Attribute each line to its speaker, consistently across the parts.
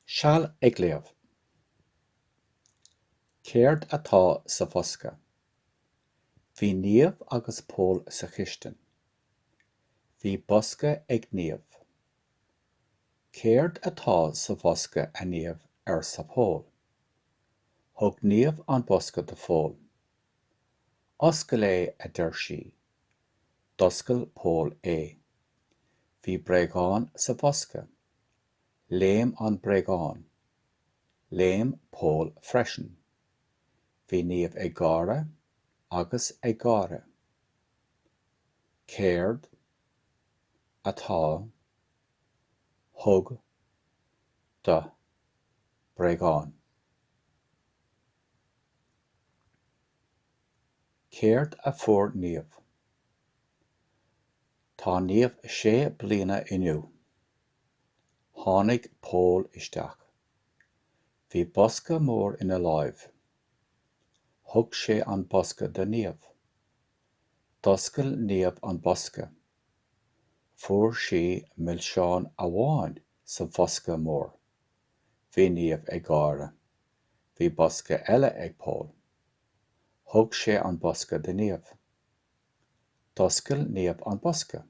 Speaker 1: Seal ag léamh. Céard atá sa bhosca? Bhí Niamh agus Pól sa chistin. Bhí bosca ag Niamh. Céard atá sa bhosca, a Niamh? arsa Pól. Thug Niamh an bosca do Phól. Oscail é, a deir sí. D'oscail Pól é. Bhí bréagán sa bhosca. Léim an bréagán. Léim Pól freisin. Bhí Niamh ag gáire agus ag gáire. Céard atá thug do bréagán? Céard a fuair Niamh? Tá Niamh sé bliana inniu. Tháinig Pól isteach. Bhí bosca mór ina láimh. Thug sé an bosca do Niamh. D'oscail Niamh an bosca. Fuair sí milseán amháin sa bhosca mór. Bhí Niamh ag gáire. Bhí bosca eile ag Pól. Thug sé an bosca do Niamh. D'oscail Niamh an bosca.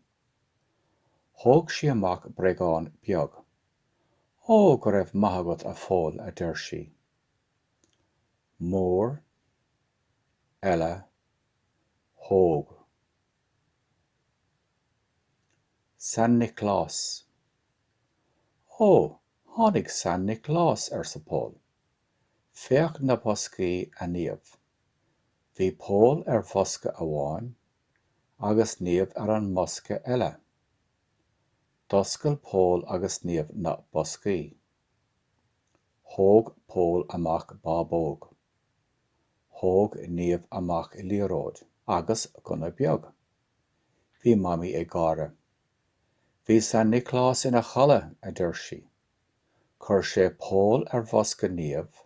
Speaker 1: Thóg sí amach bréagán beag. Ó, go raibh maith agat, a Phóil, a deir sí. Mór. Eile. Thóg. San Nioclás. Ó, tháinig San Nioclás, arsa Pól. Féach na boscaí, a Niamh. Bhí Pól ar bhosca amháin agus Niamh ar an mbosca eile. D'oscail Pól agus Niamh na boscaí. Thóg Pól amach bábóg. Thóg Niamh amach liathróid agus gunna beag. Bhí Mamaí ag gáire. Bhí San Nioclás ina chodladh, a deir sí. Chuir sé Pól ar bhosca Niamh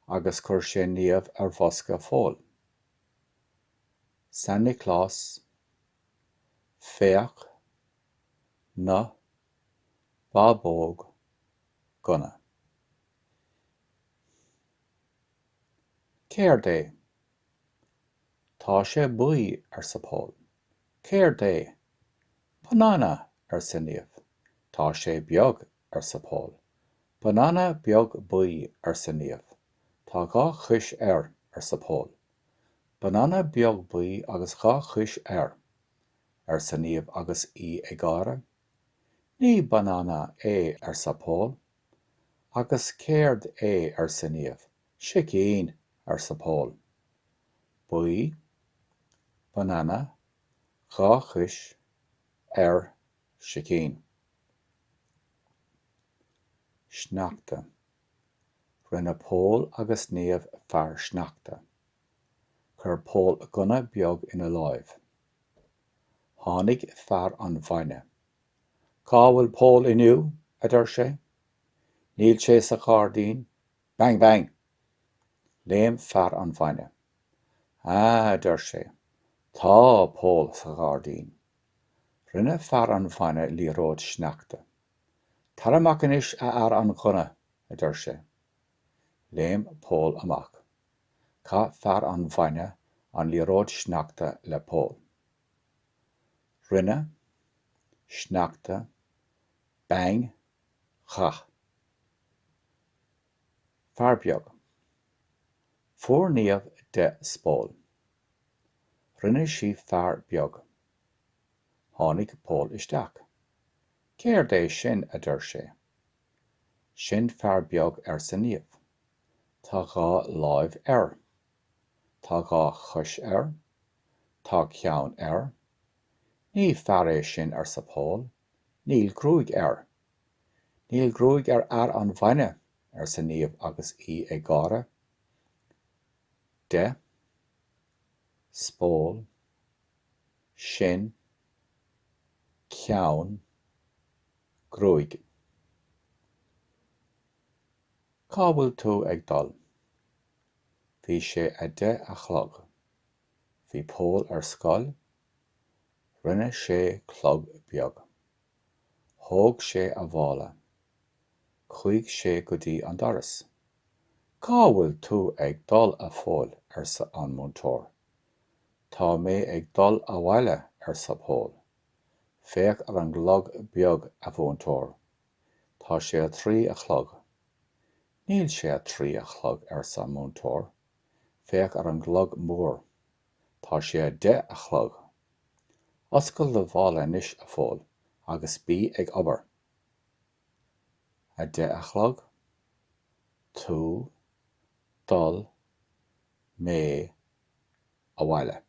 Speaker 1: agus chuir sé Niamh ar bhosca Phóil. San Nioclás, Féach, na, bábóg, gunna. Céard é? Tá sé buí, arsa Pól. Céard é? Banana, arsa Niamh. Tá sé beag, arsa Pól. Banana beag buí, arsa Niamh. Tá dhá chois air, arsa Pól. Banana beag buí agus dhá chois air, arsa Niamh agus í ag gáire. Ní banana é, arsa Pól. Agus céard é, arsa Niamh. Sicín, arsa Pól. Buí, banana, dhá chois, air, sicín. Sneachta. Rinne Pól agus Niamh fear sneachta. Chuir Pól gunna beag ina láimh. Tháinig fear an bhainne. Cá bhfuil Pól inniu? a deir sé. Níl sé sa ghairdín. Bang! Bang! Léim fear an bhainne. Ah, a deir sé, tá Pól sa ghairdín. Rinne fear an bhainne liathróid sneachta. Tar amach anois, a fhear an ghunna, a deir sé. Léim Pól amach. Chaith fear an bhainne an liathróid sneachta le Pól. Rinne, sneachta, bang, chaith. Fear beag. Fuair Niamh deich spól. Rinne sí fear beag. Tháinig Pól isteach. Céard é sin, a deir sé. Sin fear beag, arsa Niamh. Tá dhá láimh air. Tá dhá chois air. Tá ceann air. Ní fear é sin, arsa Pól. Níl gruaig air. Níl gruaig ar fhear an bhainne, arsa Niamh agus í ag gáire. De. Spól. Sin. Ceann. Gruaig. Cá bhfuil tú ag dul? Bhí sé a deich a chlog. Bhí Pól ar scoil. Rinne sé clog beag. Thóg sé a mhála. Chuaigh sé go dtí an doras. Cá bhfuil tú ag dul, a Phóil? arsa an múinteoir. Tá mé ag dul abhaile, arsa Pól. Féach ar an gclog beag, a mhúinteoir. Tá sé a trí a chlog. Níl sé a trí a chlog, arsa an múinteoir. Féach ar an gclog mór. Tá sé a deich a chlog. Oscail do mhála anois, a Phóil, agus bí ag obair. 10 a chlog, tú, dul, mé, abhaile.